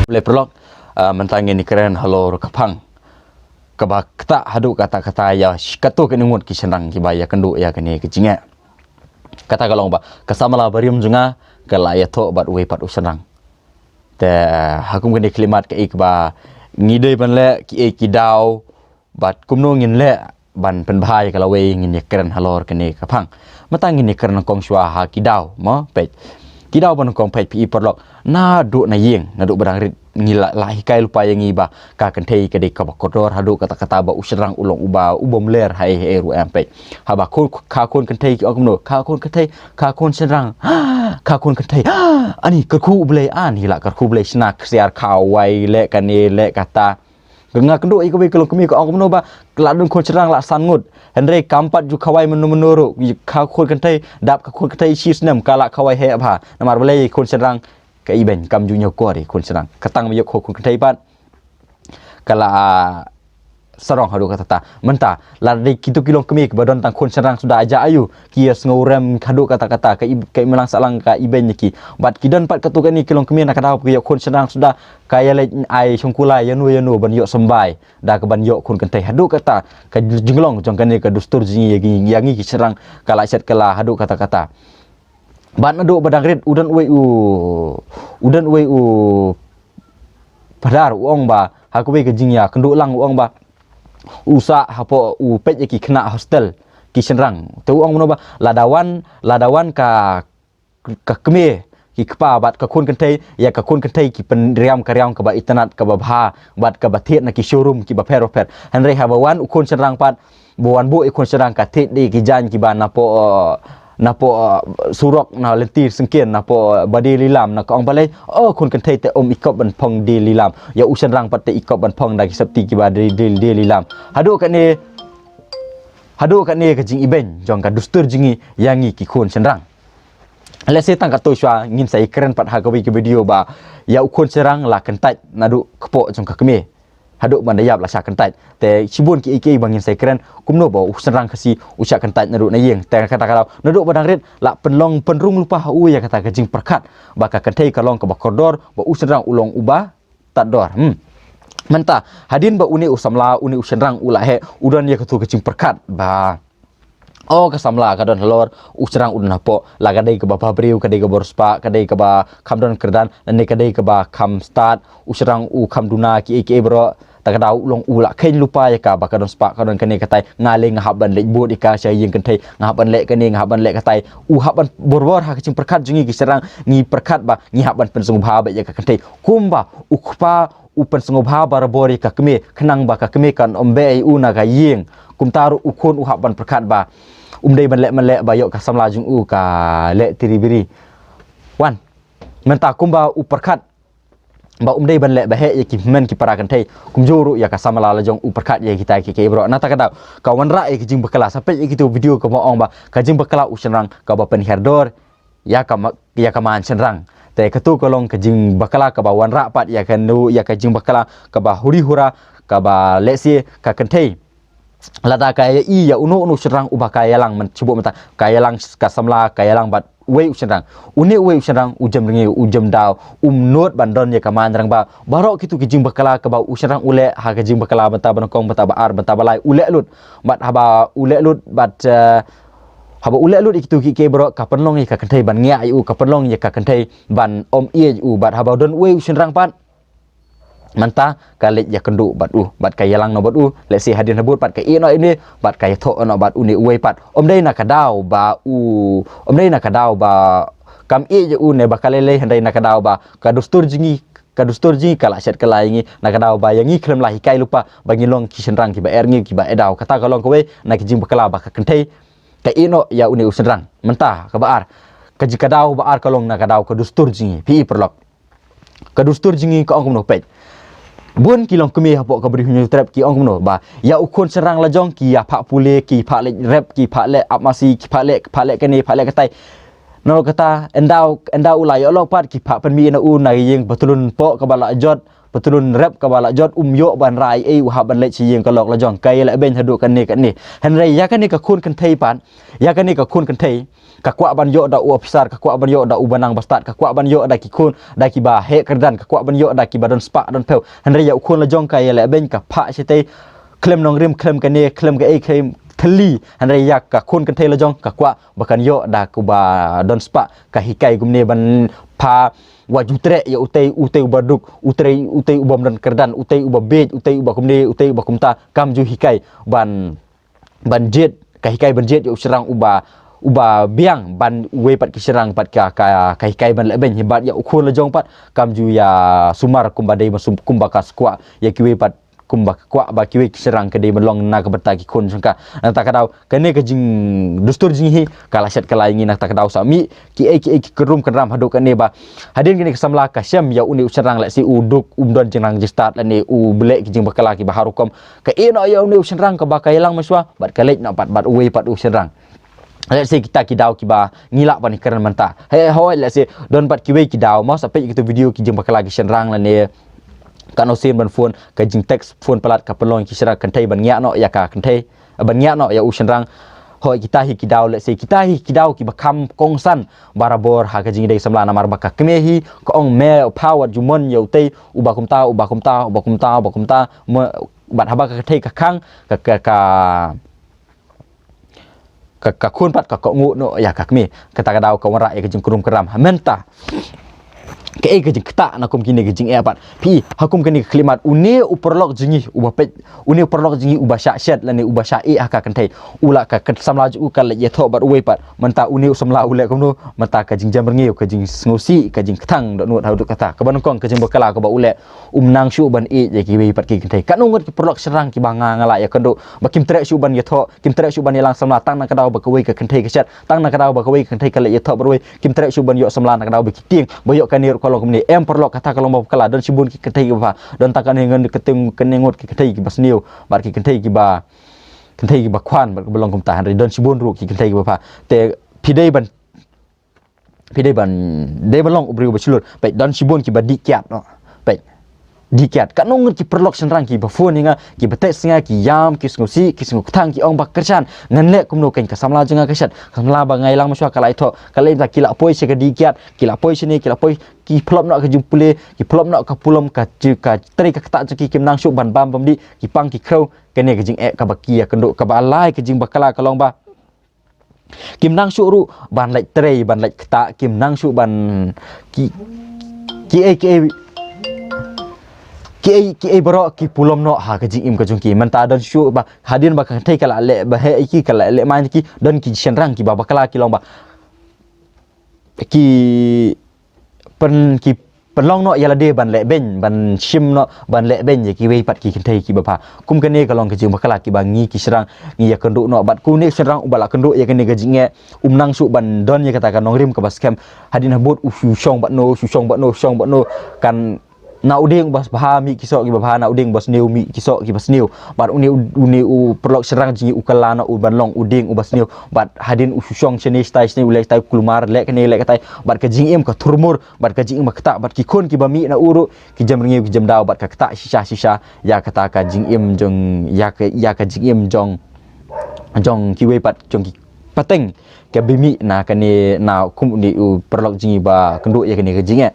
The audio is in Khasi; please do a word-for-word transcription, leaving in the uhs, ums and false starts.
Balei paralok, ah, mynta ngin ïakren halor ka phang kaba ktah haduh katta katta ïa katto katne ngut ki shynrang kiba ïakynduh ïa kane ka jingeh. Kata ka long ba ka samla barim jong nga ka la ïathoh bad uwei pat u shynrang. Te ha kum kane ka khyllipmat kaei kaba ngi dei ban leh, kiei ki daw, bad kumno ngin leh ban pynbha ïa ka lawei, ngin ïakren halor kane ka phang. Mynta ngin ïakren nyngkong shuwa ha ki daw, mo, peit. Ki daw ba nyngkong, peit, phi i paralok, naduh na ïing, naduh ba dang rit ngi la, la hikai lypa ïa ngi ba ka kynthei ka dei kaba kordor haduh katta katta, ba u shynrang u long uba, u bym ler haei haei ruh em, peit. Haba khun, ka khun kynthei ki ong kumno, ka khun kynthei, ka khun shynrang, ka khun kynthei, ani kyrkhu U Blei, ani la kyrkhu U Blei, shna ksiar, khawai, leh kane leh kata. Nga kynduh ïa kawei ka longkmie ka ong kumno ba la don khun shynrang la san ngut, hynrei kam pat ju khawai mynno mynno ruh. Ka khun kynthei, dap ka khun kynthei shi snem ka la khawai heh bha. Namar balei? Khun shynrang ka ibeiñ, kam ju ñiewkor ïa khun shynrang. Ka tang ba ïoh khun kynthei pat ka la sarong haduh katta katta. Mynta lada dei kito ki longkmie kiba don tang khun shynrang suda, aja aïu ki ïasngewrem haduh katta katta, ka i, ka imlang sahlang ka ibeiñ ïa ki. Bad ki don pat katto katne ki longkmie na ka daw ba ki ïoh khun shynrang suda, ka ïaleit ai shongkular ïano ïano ban ïoh symbai da kaban ïoh khun kynthei. Haduh katta ka jinglong jong kane ka dustur jong ngi ïa ngi, ïa ngi ki shynrang, ka la shet kylla haduh katta katta. Bad naduh ba dang rit u don uwei u, u don uwei u phadar u ong ba ha kawei ka jingïakynduh lang u ong ba u sah hapoh, u peit ïa ki khynnah hostel ki shynrang. Te u ong kumno ba lada wan, lada wan ka, ka kmie, ki kpa bad ka khun kynthei, ïa ka khun kynthei ki pynriam ka riam kaba itynnad, kaba bha bad kaba thied na ki showroom kiba pher bapher. Hynrei haba wan u khun shynrang pat, ba wan buh ïa u khun shynrang ka thied da ki jaiñ kiba napoh, eh, napoh, eh, surok, na lynti syngkien, napoh, eh, ba die lilam, na ka ong balei? Oh, khun kynthei te ym ikop ban phong die lilam. Ïa u shynrang pat te ikop ban phong da ki sopti kiba die, die, die lilam. Haduh kane, haduh kane ka jingibeiñ jong ka dustur jong ngi ïa ngi ki khun shynrang. Lehse tang katto shuwa ngin sa ïakren pat ha kawei ka video ba ïa u khun shynrang la kyntait naduh kpoh jong ka kmie. Haduh ban da ïap la shah kyntait. Te shibun kiei kiei ba ngin sa ïakren, kumno ba u shynrang Khasi u shah kyntait naduh na ïing. Te kata ka daw naduh ba dang rit la pynlong pynrung lypa ha u ïa kata ka jingpyrkhat ba ka kynthei ka long kaba kordor, ba u shynrang u long uba tad dor. Hmm. Mynta hadien ba une u samla, une u shynrang u la heh, u don ïa kato ka jingpyrkhat ba, oh, ka samla ka don halor, u shynrang u don hapoh, la ka dei kaba bhabriew, ka dei kaba riewspah, ka dei kaba kham don kyrdan, lane ka dei kaba kham stad, u shynrang u kham duna kiei kiei baroh. Ta ka daw u long u la kheiñ lypa ïa ka ba ka don spah, ka don kane katai, nga lei nga hap ban leit bud ïa ka sha ïing kynthei, nga hap ban leh kane, nga hap ban leh katai. U hap ban bor bor ha ka jingpyrkhat jong ngi ki shynrang, ngi pyrkhat ba ngi hap ban pynsngewbha beit ïa ka kynthei. Kumba u kpa u pynsngewbha barabor ïa ka kmie, khnang ba ka kmie kan ym beh ïa u na ka ïing. Kumta ruh u khun u hap ban pyrkhat ba um dei ban leh, ban leh ba ïoh ka samla jong u ka leh tiri biri. Wan, mynta kumba u pyrkhat ba um dei ban leh ba heh ïa ki hynmen ki para kynthei, kumjuh ruh ïa ka samla la jong u pyrkhat ïa kita kiei kiei baroh. Na ta ka daw ka wanrah ïa ka jingbakla, sa peit ïa kito video kaba ong ba ka jingbakla u shynrang kaba pynhiar dor ïa ka ma-, ïa ka man shynrang. Te kato ka long ka jingbakla kaba wanrah pat ïa kano, ïa ka jingbakla kaba huri hura, kaba lehse ka kynthei, lada ka ïa i ïa uno uno shynrang uba ka ïalang, man shibun mynta ka ïalang ka samla, ka ïalang bad uwei u shynrang. Une uwei u shynrang u jem rngiew, u jem daw, um nud ban don ïa ka man rangbah. Baroh kito ki jingbakla kaba u shynrang u leh ha ka jingbakla bynta ba nyngkong, bynta ba ar, bynta ba lai, u leh lut. Bad haba u leh lut bad, eh, haba u leh lut ïa kito kiei kiei baroh, ka pynlong ïa ka kynthei ban ngiah ïa u, ka pynlong ïa ka kynthei ban ym ïeit ïa u. Bad haba don uwei u shynrang pat, mynta ka leit ïakynduh bad u, bad ka ïalang noh bad u, lehse hadien habud pat ka ïeh noh ïa une, bad ka ïathoh noh bad une uwei pat. Ym dei na ka daw ba u, ym dei na ka daw ba kam ïeit ïa u ne ba ka lei lei, hynrei na ka daw ba ka dustur jong ngi, ka dustur jong ngi ka la shet kylla ïa ngi, na ka daw ba ïa ngi khlem la hikai lypa ba ngin long ki shynrang kiba er ngiew, kiba er daw. Kata ka long kawei na ki jingbakla ba ka kynthei ka ïeh noh ïa une u shynrang. Mynta kaba ar, ka jing, ka daw ba ar ka long na ka daw ka dustur jong ngi, phi i paralok. Ka dustur jong ngi ka ong kumno, peit. Bun ki longkmie hapoh ka Bri u Hynñiewtrep ki ong kumno ba ïa u khun shynrang la jong ki ïa phah pule, ki phah leit rep, ki phah leh ap masi, ki phah leh, phah leh kane, phah leh katai. Nalor kata, ynda, ynda u la ïoh lok pat, ki phah pynmih na u na ïing ba tylun poh kaba la jot, patlun rep kaba la jot, um ïoh ban rah ei ei, u hap ban leit sha ïing ka lok la jong, ka ïalehbeiñ haduh kane kane. Hynrei ïa kane ka khun kynthei pat, ïa kane ka khun kynthei, ka kwah ban ïoh da u ophisar, ka kwah ban ïoh da uba nang ba stad, ka kwah ban ïoh da ki khun, da kiba heh kyrdan, ka kwah ban ïoh da kiba don spah don phew. Hynrei ïa u khun la jong ka ïalehbeiñ, ka phah shatei, khlem nongrim, khlem kane, khlem kaei, khlem thylli. Hynrei ïa ka khun kynthei la jong, ka kwah ba kan ïoh da kuba don spah, ka hikai kumne ban phah, wat ju treh ïa utei, utei uba duk, utei, utei ubym don kyrdan, utei uba bieit, utei uba kumne, utei uba kumta, kam ju hikai ban, ban jied, ka hikai ban jied ïa u shynrang uba, uba biang, ban uwei pat ki shynrang pat ka, ka, ka hikai ban lehbeiñ. Hi bad ïa u khun la jong pat, kam ju ïa sumar kumba dei, kumba ka skwah ïa kiwei pat, kumba ka kwah ba kiwei ki shynrang ka dei ban long na ka bynta ki khun jong ka. Nangta ka daw, kane ka jingdustur jinghikai ka la shet ka la ïa ngi, nangta ka daw sa mih kiei kiei ki kynrum kynram haduh kane ba hadien kane ka samla ka shem ïa une u shynrang, lehse u duk, um don jingrang jingstad lane u leh ki jingbakla kiba har rukom, ka ïeh noh ïa une u shynrang kaba ka ïalang mynshuwa bad ka leit noh pat bad uwei pat u shynrang. Lehse kita ki daw kiba ngi lah ban ïakren mynta. Heh, hooid, lehse don pat kiwei ki daw, mo, sa peit ïa kitu video, ki jingbakla ki shynrang lane katno sien ban phone, ka jingtext phone palat ka pynlong ïa ki shynrang kynthei ban ngiah noh ïa ka kynthei, ban ngiah noh ïa u shynrang. Hooid, kita hi ki daw, lehse kita hi ki daw kiba kham kongsan barabor ha ka jingïadei samla, namar ba ka kmie hi ka ong, me u pha, wat ju mon ïa utei uba kumta, uba kumta, uba kumta, uba kumta. Mo, bad haba ka kynthei ka khang, ka, ka, ka ka, ka khun pat ka kohnguh noh ïa ka kmie. Kata ka daw ka wanrah ïa ka jingkynrum kynram. Ha mynta, kaei ka jingktah na kum kine ka jingeh pat? Phi, ha kum kane ka khyllipmat, une u paralok jong ngi uba peit, une u paralok jong ngi uba shah shet lane uba shah ïeh ha ka kynthei, u lah, ka, ka samla jong u ka leit ïathoh bad uwei pat. Mynta une u samla u leh kumno? Mynta ka jingjemrngiew, ka jingsngewsih, ka jingkthang dohnud haduh katta. Kaba nyngkong, ka jingbakla kaba u leh, um nang shuh ban ïeit ïa kiwei pat ki kynthei. Katno ngut ki paralok shynrang kiba nga, nga la ïakynduh ba kim treh shuh ban ïathoh, kim treh shuh ban ïalang samla, tang na ka daw ba kawei ka kynthei ka shet, tang na ka daw ba kawei ka kynthei ka leit ïathoh bad uwei, kim treh shuh ban ïoh samla na ka daw ba ki tieng, ba ïoh kane ruh ka long kumne. Em paralok, kata ka long ba bakla. Don shibun ki kynthei kiba bha, don tang kane ngan, kane ngut ki kynthei kiba sniew bad ki kynthei kiba, kynthei kiba khwan bad kiba long kumta, hynrei don shibun ruh ki kynthei kiba bha. Te phi dei ban phi dei ban, dei ban long u briew ba shlur. Peit, don shibun kiba dih kiad noh. Peit, dih kiad. Katno ngut ki paralok shynrang kiba phone ïa nga, kiba text ïa nga, ki ïam, ki sngewsih, ki sngewkthang, ki ong ba, Kyrshan, ngan leh kumno keiñ, ka samla jong nga ka shet, ka samla ba nga ïalang mynshuwa ka la ïathoh, ka la ïa, ki la poi sha ka dih kiad, ki la poi shane, ki la poi, ki pynlong noh ka jingpule, ki pynlong noh ka pulom, ka, ka trei ka ktah jong ki, kim nang shuh ban bam bym dih, ki pang ki khrew. Kane ka jingeh kaba ki ïakynduh. Kaba lai ka jingbakla ka long ba kim nang shuh ruh ban leit trei, ban leit ktah, kim nang shuh ban ki, kiei kiei, kiei kiei baroh ki pulom noh ha ka jingim ka jong ki. Mynta don shuh ba hadien ba ka kynthei ka la leh ba heh ïa ki, ka la leh main ïa ki, don ki shynrang kiba bakla ki long ba ki pyn, ki pynlong noh ïa lade ban lehbeiñ, ban shim noh ban lehbeiñ ïa kiwei pat ki kynthei kiba bha. Kum kane ka long ka jingbakla kiba ngi ki shynrang ngi ïakynduh noh. Bad une u shynrang uba la kynduh ïa kane ka jingeh, um nang shuh ban don ïa kata ka nongrim kaba skhem. Hadien habud u shu shong bad no, u shu shong bad no, u shu shong bad no, kan na u dieng uba bha mih ki soh kiba bha, na u dieng uba sniew mih ki soh kiba sniew. Bad une u, une u paralok shynrang jong ngi u kylla noh u ban long u dieng uba sniew. Bad hadien u shu shong shane shatai shane, u leh shatai, kulmar, leh kane leh katai. Bad ka jingim ka thurmur, bad ka jingim ka ktah, bad ki khun kiba mih na u ruh ki jem rngiew, ki jem daw, bad ka ktah shisha shisha ïa kata ka jingim jong, ïa ka, ïa ka jingim jong, jong kiwei pat jong ki pateng kiba mih na kane, na kum une u paralok jong ngi ba kynduh ïa kane ka jingeh.